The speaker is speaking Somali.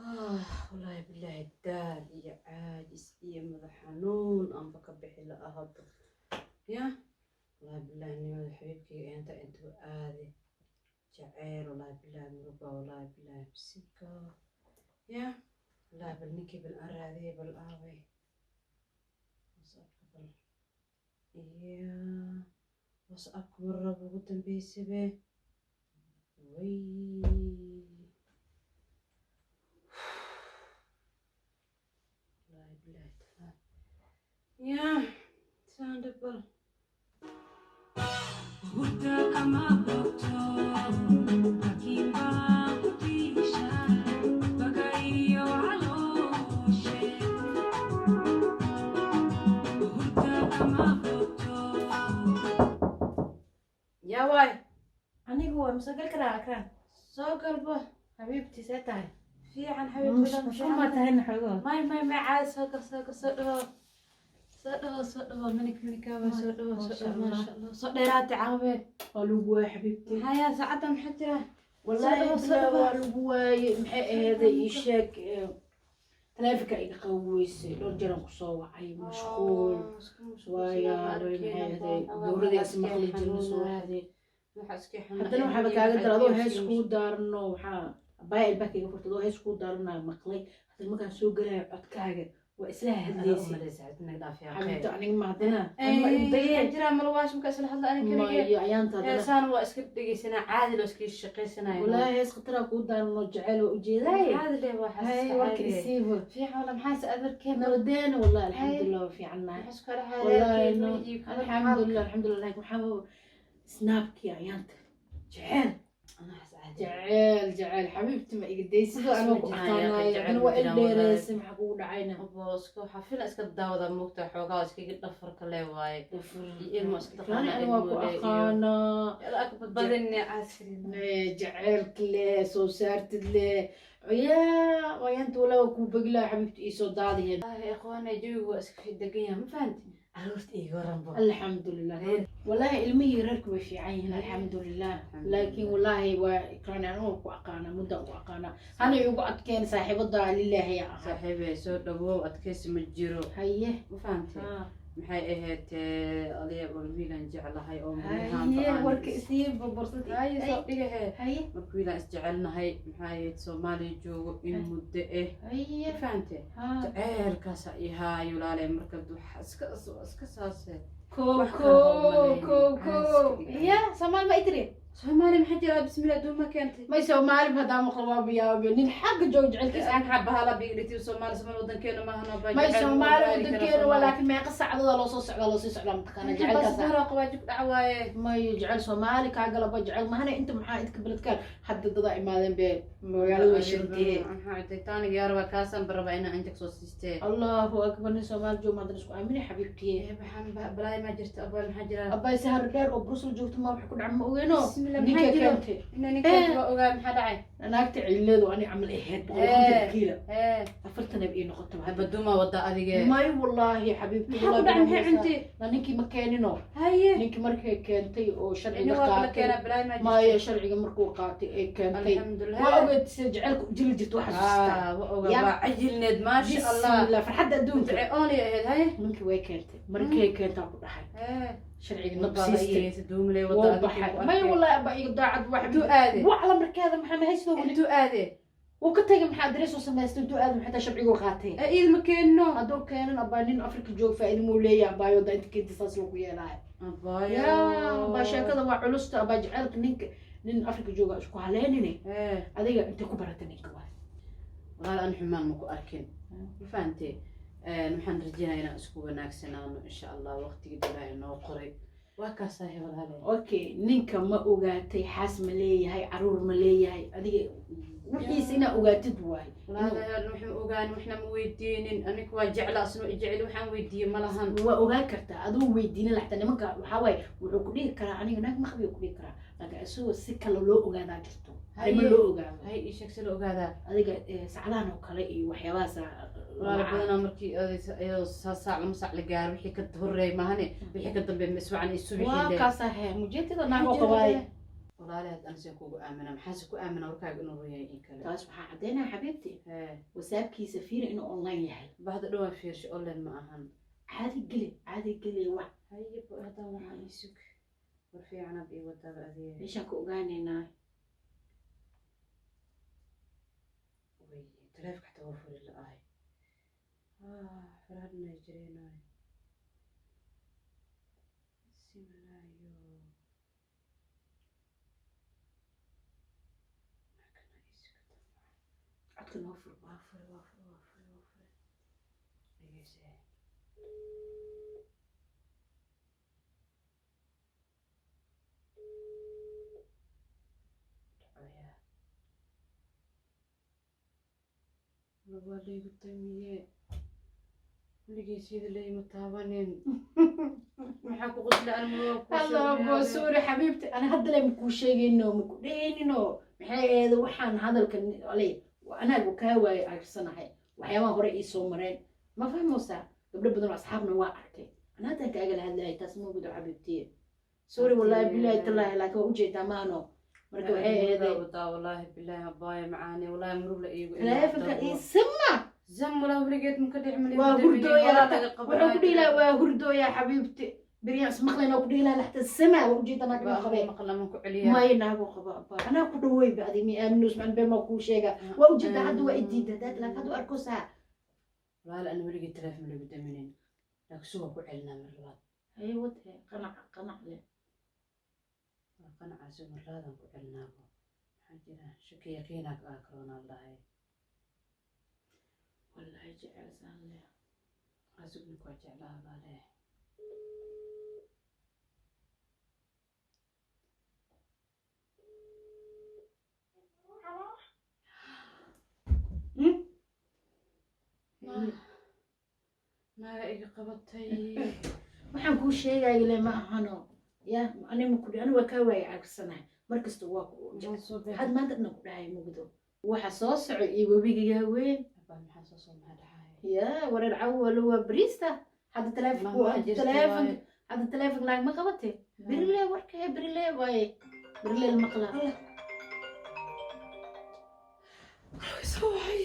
Wallaahi bilaahi, daal iyo caajis iyo madax xanuun aanba ka bixi la ahado ya. Wallaahi bilaahi, nimada xabiibkayga inta intuu aaday jaceyl, wallaahi bilaahi muruga, wallaahi bilaahi bisinka ya. Wallaahi bal ninkii bal aan raadiyay, bal aaway WhatsAppka, bal iya WhatsAppka marraba ugu dambaysabe way. Wallaahi bilaahi talaa ya saandhe bal. Hurda kama bogto, laakiin baan ku tiishaa, bagayo calooshe. Hurda kama bogto. Yaa waay? Anigu waa masoo gal karaa, Akraan? Soo galba. Xabiibti, see tahay? Fiican xabiibti. Mashquul ma tahayna xogo? May, may, may, caadi. Soo gal, soo gal, soo dhawo, soo dhawo, soo dhawo, minik minikaaba, soo dhawo, soo dhawo. Maasha Allah, soo dheeraatay caawe. Waa lagu waayey, xabiibti. Maxaa yaa saacadda, maxaa jira? Wallaahi Soo dhawo, soo bilaa dhawo. Waa lagu waayey. Maxay aheeday, ii sheeg, taleefonka iga qaban weysay, dhowr jeer aan kusoo wacay, mashquul waayaabay. Maxay aheeday, dowladii is maqli jirna subaxdii. Haddana waxaaba kaaga dara adoo hees kuu daarano, waxaa abaya ilbaaka iga furtay adoo hees kuu daaranaa maqlay. Haddana markaan soo gelayo codkaaga waa isla hadlaysay, xabiibti. Aniga ma haddana ma igu dayeen. Jira malawaash marka isla hadla aniga keligee. Mayo ayaanta haddana. Heesaan waa iska dhegeysanaa, caadi loo iska shaqaysanaya. Wallaahi hees khataraa kuu daarano, jecel waa ujeedaaye. Caadi leh waa. Hay, xasuusta warka caadi. Isiiba. Fiican wala, maxaa is adarkeen? Nabadeena wallahi, alxamdulilah, waa fiicannahay. Maxaa isku kala? Wallahi no, alxamdulilah, alxamdulilah. Laakiin waxaa Snapkii ayaanta jecel jecel jecel, xabiibti, ma iga daysido anoo ku aqaanayo, haddana waa il dheereysay. Maxaa kugu dhacayna? Booska waxaa filan iska daawada moogta, xoogaa iskaga dhafarka le waaye iyo ilmo iska. Rani, ani waa ku aqaanaa. Badbadin casri. Jaceylka leh soo saartid leh yaa waayanta, walaa waa kuu beglaa, xabiibti, iisoo daadiheen. Ikhwaana, jawigu waa iska degan yahay, ma fahanti? Caruurta iiga waranbo. Alxamdulilah, wallaahi ilmihii reerku way fiican yihiin, alxamdulilah. Laakiin wallaahi waa ikraan, anigu ku aqaanaa, muddaan ku aqaanaa, hana igu adkeen saaxiibada lilaahi yaa ahaa. Saaxiibey, soo dhawow, adkaysi ma jiro. Haye. Ma fahanti? Maxay ahayd, adiga bal wiilaan jeclahay oo Haye, warka isii boborsad. Haye, soo dhigahe. Haye. Marka wiilaan isjecelnahay, maxay ahayd, Soomaaliya joogo in muddo eh. Haye. Ma fahante? Jaceylkaasa ihaayo walaale, marka waxa iska saase. Kow. Wax kale ha Kow. umalaynin. Kow kow. Iska Ya Soomaali ma itiri? Soomaaliya maxaa jira? Bismillah, aduuma keentay. May, Soomaali hadaa maqlo waa biyaabe, nin xagga jooga jecelkiisa. Aan xabahala bigdhiti Soomaali, Soomaali wadankeena maahan. May, Soomaali wadankeena waa, laakiin meeqa saacadood loo soo socdaa, loo sii socdaa, mataqaana jecelkaasa. Jecelkaas qabaajib dhac waaye. May, jecel Soomaali kaa galaba jecel mahana inta, maxaa inta beledkaan hadda dadaa imaadeen be, magaalada way shirantee. Titanic yaaraba kaasaan baraba inaan anjag soo siistee. Allahu akbar, nin Soomaali joog maadan isku aaminay, xabiibtiye. Maxaan balaay ma jirta abaa, maxaa jira? Abbay, sahar dheer oo Brussel joogto ma wax ku dhaca ma ogeeno. Bismillah, ninka maxaa jiro? keentay. Ina ninkaas waa ogaa, maxaa dhacay? Naagta cileedu ani camal ahayd 150 kiilo, 40 ab ii noqoto. Habaduma wada adige. May, wallaahi xabiibti. Maxaa ku dhacay? Maxay cuntay? Na ninkii ma keenino. Haye. Ninkii markay keentay oo ina sharciga waa kala qaatay. keenaa, balaay ma jirto. Maya, sharciga markuu qaatay ee keentay. Alxamdulilah. Waa ogeed sida jaceylka u jiri jirta, waxaa xasuustaa. Waa ogaa. Ya. Waa cajilneed, maasha Allah. Bismillah, farxadda adduunka. Duce oonay ahayd, haye. Ninkii way keentay, markay keentaa ku dhaxay sharciga nab siistay. Duumle wuu wada. baxay. May, wallaahi abba iga daacad wax. Intuu aade? Wacla markeeda maxaa ma haysto weli. Intuu aade? Wuu ka tagay, maxaa adrees oo samaystay, intuu aade maxaa sharcigu qaatay. Iid ma keenno. Hadduu keenan abaa, nin Afrika joog faa'iido muu leeyahay abaayo, da inta keenta saas lagu yeelaayo. Abaayo. Yaa abaa, sheekada waa culusta abaa, jaceylka ninka nin Afrika jooga isku haleynine. Adiga intay ku barata ninka waa? Walaal, aan xumaan ma ku arkin, ma fahantee? Waxaan rajeynayaa inaan isku wanaagsanaano insha Allah, waqtigii Ilaahay noo qoray waa kaasahay, walaale. Okay, ninka ma ogaatay? Xaas ma leeyahay? Caruur ma leeyahay? Adiga wixiisa inaa ogaatid waay. Walaalayaal, waxma ogaan, waxna ma weydiinin. Aniga waa jecla, asna jecel, waxaan weydiiyey ma lahan. Waa ogaan kartaa aduu weydiinin laxta. Nimanka waxaa waaye, wuxuu ku dhihi karaa aniga naag maqbiyo ku dhihi karaa, laakiin isagoo si kale loo ogaadaa jirto, arrimo loo ogaado. Hay, ii sheeg si la ogaadaa. Adiga sacdahan oo kale iyo waxyaabahaas. Walaala, badanaa markii iyadoo saac 2 saac la gaaro, wixii ka horeey maahane, wixii ka dambeey ma iswacan iyo waa subixii. Kaasaa he mujeedada naag oo qabaaye. Walaali, had anise kugu aamina, maxaase ku aamina warkaaga inuu run yahay in kale? Taas waxaa caddeynaya, xabiibti, Hee. WhatsAppkiisa fiiri inuu online yahay. Bahda dhawaan fiirsho, online ma ahan. Caadi geli, caadi geli wax. Haye, haddaan waxaa ii sug, war fiicanaad ii wadaaba adiga. Meeshaan ku ogaaneynaa. Way taleefka xataa waa furi la-ahay. Faraadnay jireenaay, similaayo. Codka noo fur. Waa furi, waa furi, waa furi, waa furi. Dhegeyse. Dhacoyaa. Waa laygu tamiye, weligeysyada layma taabanin. Maxaa ku qosla anma? Hello, sorry xabiibti, ana hadda le makuu sheegayno, maku dheynino. Maxay ahayd waxaan hadalka ale anaagu kaa waayo aragsanahay, waxyaabaha hore ii soo mareen, ma fahmaysaa? Gabdho badan oo asxaabna waa arkay. Ana haddaan kaagala hadlayay taas ma gudo, xabiibtiye. Sorry, wallahi, billahi, tallaahi, laakiin waa ujeedaa maano. Marka waxay ahayd wadaa, wallaahi bilaahi, abaayo macaane, wallaahi murugla iigu. Taleefanka ii sama. Zam, walaa weligeed maka dhicmin. Waa hurdooya, wuxuu ku dhihi lahaa waa hurdooya, xabiibti, beryaan ismaqlayn oo ku dhihi lahaa laxta sama. Waa ujeedaa naag inuu qabee. Maqlaman ku celiyaa. May, naagu qaba abaa, anaa ku dhawey bacdi mi aaminus man been maa kuu sheega. Waa ujeedaa, hadda waa idiida hadaad, laakiin hadda arko saa. Walaal, ana weligii taleefon lagu daminin, laakiin suga ku celinaa mar labaad. Haye, wate, qanac, qanac leh. Waa qanacaasi, mar labaadaan ku celinaabo. Maxaa jira? Shaki yaqiinaa aa karoonaa la dhahay. Wallahi jecel saan leh. Asug, ninku waa jeclaa, walaale. Naaga iga qabatay. Waxaan kuu sheegaya le ma ahano ya ani ma kudhi, ani waa kaa waaya caagsanahay mar kasta, waa ku had maanta dhan ku dhahay mugdo waxa soo soco iyo webiga weyn. Abaa, maxaa soo soo, maxaa dhaxay? Ya wareer cawalo, waa bariista hadda taleefonku. Maxaa jirta? Taleefon. Waaye? Hadda taleefon naag ma qabate, berile warkee, berile waaye, berile maqla. Soo wacay.